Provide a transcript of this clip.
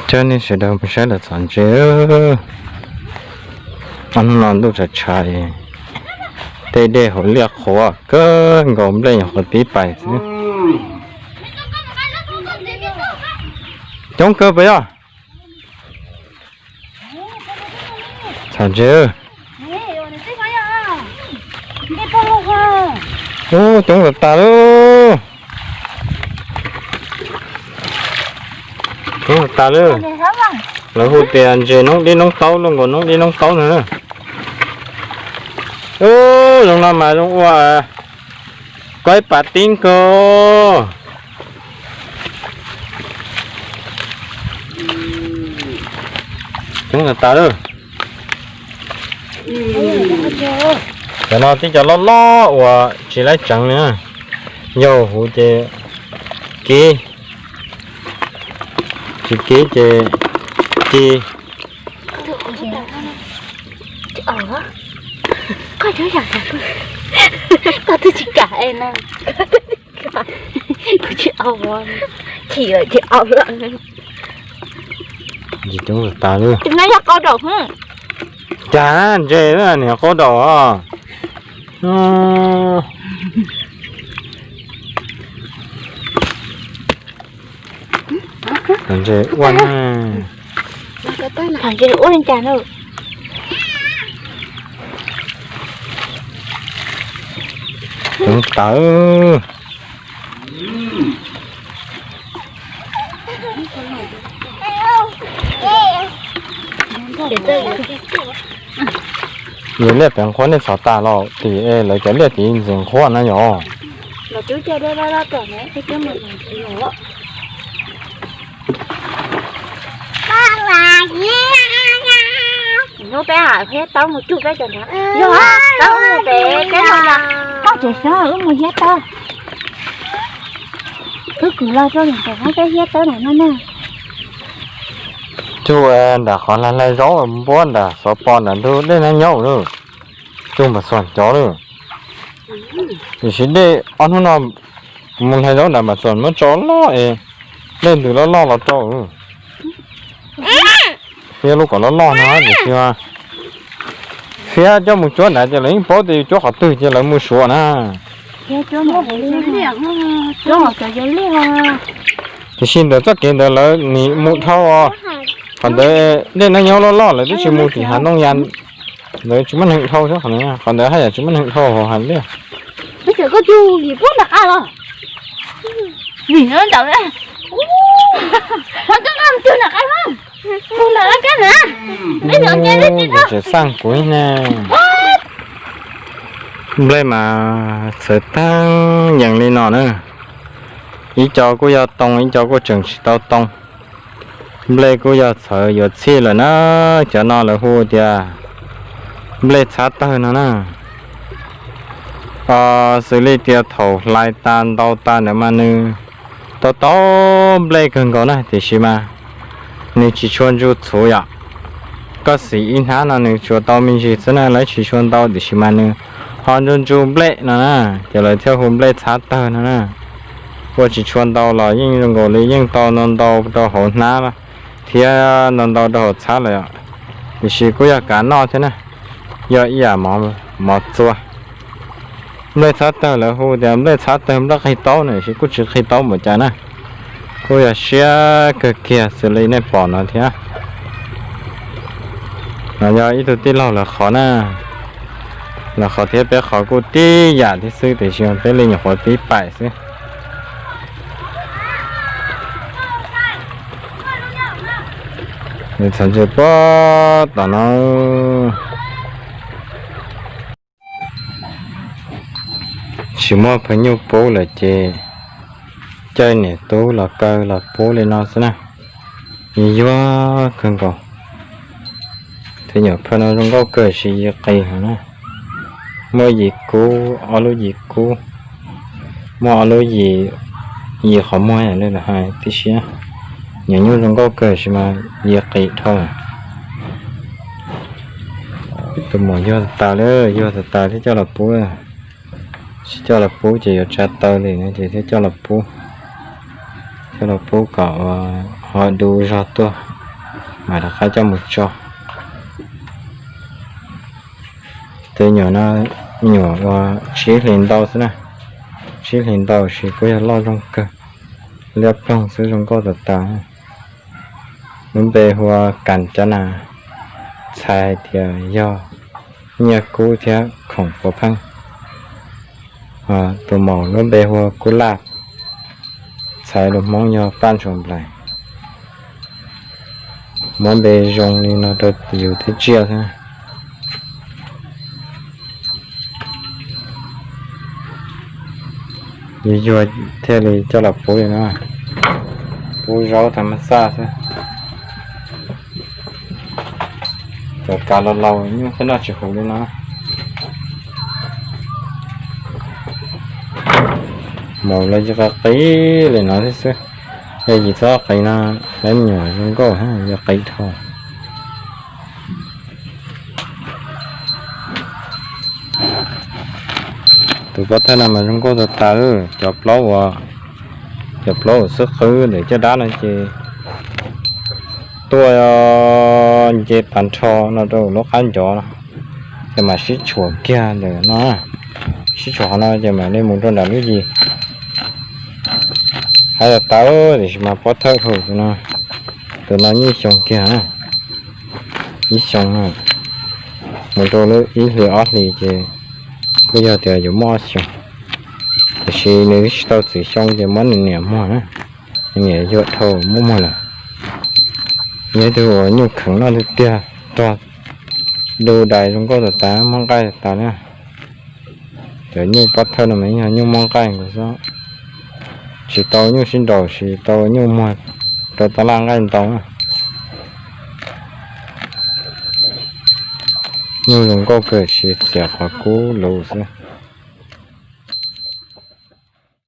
Coj nej sawv daws mus saib lawv txhom ntses. Ob hnub no ntuj tshav tshav, tej dej hauv liaj qhuav kawg nkaus, nplej nyuam qhuav pib pais xwb. Coob kawg puas yog? Txhom ntses. Ub, coob tas tas lawm. Coob tas tas lawm. Lawv hu tias ntses noob dib noob taub, luaj nkaus noob dib noob taub no na. Ub, zoo no mas zoo ua koj ib pas tib nkaus. Coob tas tas lawm. Cov no tib cov loj loj uas tsis laib tseev li na. Yog huv ces kiv, tsis kiv ces ci. Koj twb tsis kam no. Kuv tsis au, chim lawm tsis au lawm. Tsis coob tas li. Ces no yog qau daum. Cas ntses niam qau daum os. Ntses ua na. Ntses ua li cas na. Coob tawv. Yog liaj pem nqhuab nej txhom tas los tim lawv cov liaj tid ntxim nqhuab na yog. Hnub peb hiab taub mus tsuj peb cov nrad. Yog, taub mus pem peb no na. Koj tseem xyov wb mus hiab taub. Wb kwv los rau nram pem qab peb hiab taub nram no na. Tsuj nram qhov hlais hlais zaub npuab nram xov pos nram ntug dej nab nyob lawm. Tsuj npam xuam cov lawm. Tiam sis dej ob hnub no mus hlais zaub nram npam xuam muab tso loj es dej ntws loj loj los rau. Fiab lub kom loj loj no tiam sis fiab coj mus cuab nrad ces lawv yeej paub tias yus cuab qhov twg ces lawv mus suav na. Tiam sis ntawm txoj kev ntawd lawv nim mus dhau os. Qhov ntawd dej nab nyob loj loj lawv twb tsis mus tim hav nooj ya, lawv tsis muaj neeg dhau thiab qhov ntawd, qhov ntawd haj yam tsis muaj neeg dhau hauv hav liaj. Tseem xaj kuv ne. Nplej mas txhawv tag yees li no na. Ib co kuj yog too, ib co kuj tseem tsis tau too. Nplej kuj yog txhawv yuav txhij lawm na. Cov no lawv hu tias nplej txhab tawg no na. Xws li tias thaum hlais tas ntau tas ntawd mas nws tau tau nplej kawg nkaus na, tiam sis mas nws tsis tshua ntsu txhuv yom. Koj xim ib hnab no nws tsuas tau me ntsis xwb na, lawv tsis tshua ntau, tiam sis mas nws ho ntsu ntsu nplej no na, ces lawv thiaj hu nplej txhab tawg no na. Ua tsis tshua ntau los yeej zoo nkaus li yeej tau ntau ntau rau hauv hnab thiab ntau ntau rau hauv txhab lawm, tiam sis kuj yog kav noj thiab na, yog ib yam mov txua. Nplej txhab tawg lawv hu tias nplej txhab tawg nplej qhib taub na, tiam sis kuj tsis qhib taub npaum cas na, kuj yog siab kawg kiag xws li nej pom no thiab. No yog ib tug tij laug lawv qhov na, lawv qhov thiab peb qhov kuj tib yam thiab xwb, tiam sis peb li nyuam qhuav pib paim xwb. Txhom ntses puag tom no. Tsis muaj phaj nyuj pub lawm ces caij niam tub los kaw los pub li no xwb na. Yuag kawg nkaus. Tus nyuam phaj no zoo nkauj kawg, sis yim qis heev na. Muaj yim kub, ob lub yim kub, muaj ob lub yim, yim qhov muag li lawv hais tib si. Nyuam nyuj zoo nkauj kawg sis mas yim qis dhau. Tus muam yuag tas tas li, yuag tas tas thiab coj los pub. Tsis coj los pub ces yuav tsa taw li no ces thiaj coj los pub, coj los pub kom ho du zog tuaj. Mam rov qab coj mus tso. Tej nyuam no nyuam uas tsib hlis ntau xwb na, tsib hlis ntau tab sis kuj yog loj zoo kawg, liab ploog xwb zoo nkauj tas tas. Lub npe hu ua Kas Cas Nas, txhais hais tias yog nyiaj kub thiab khoom puav pheej. Tus maum lub npe hu ua Kub Laj, txhais lus Hmoob yog Paj Ntshua Nplais. Muab npe zoo li no rau yus thiaj tsiaj xwb. Yus yuag thiaj li coj los pub li no, pub zaub tag mab xaj xwb. Cov kav laus laus nyuj qab noj tsis huv li no. Maum los yog qis li no thiab xwb. Yog yus txhob qis no, lawv nyuam zoo nkauj yog qis dhau. Tus pob thawj no mas zoo nkauj tas tas, cov plaub uas, cov plaub uas xwb qwb ntawm caj dab no ces tuaj nce tag nrho no rau lub qab ncov no, ces mam sib tshuam kiag ntawm no, sib tshuam qhov no ces mam li mus rau nram lub yis. Hais tas tas tiam sis mas pob thawj hwm tus no, tus no nyuj xyoo kiag, ib xyoo, mus rau lub ib hlis ob hlis ces kuj yog tias yuav muaj ob xyoos, tiam sis nws twb tsis tau txwm xyoo ces muab nws niam muag na, nws niam yuag dhau muab muag lawm. Yog ib tug uas nyuj kheev noj tiag tiag, rog du dais zoo nkauj tas tas, muaj nqaij tas tas na. Cov nyuj pob thawj no mas yog nyuj muaj nqaij nkaus xwb, tsis tau nyuj sib nraus, tsis tau nyuj muag rau tab laj nqaij ntau na. Nyuj zoo nkauj kawg, tsis txiav qhov kub lus xwb.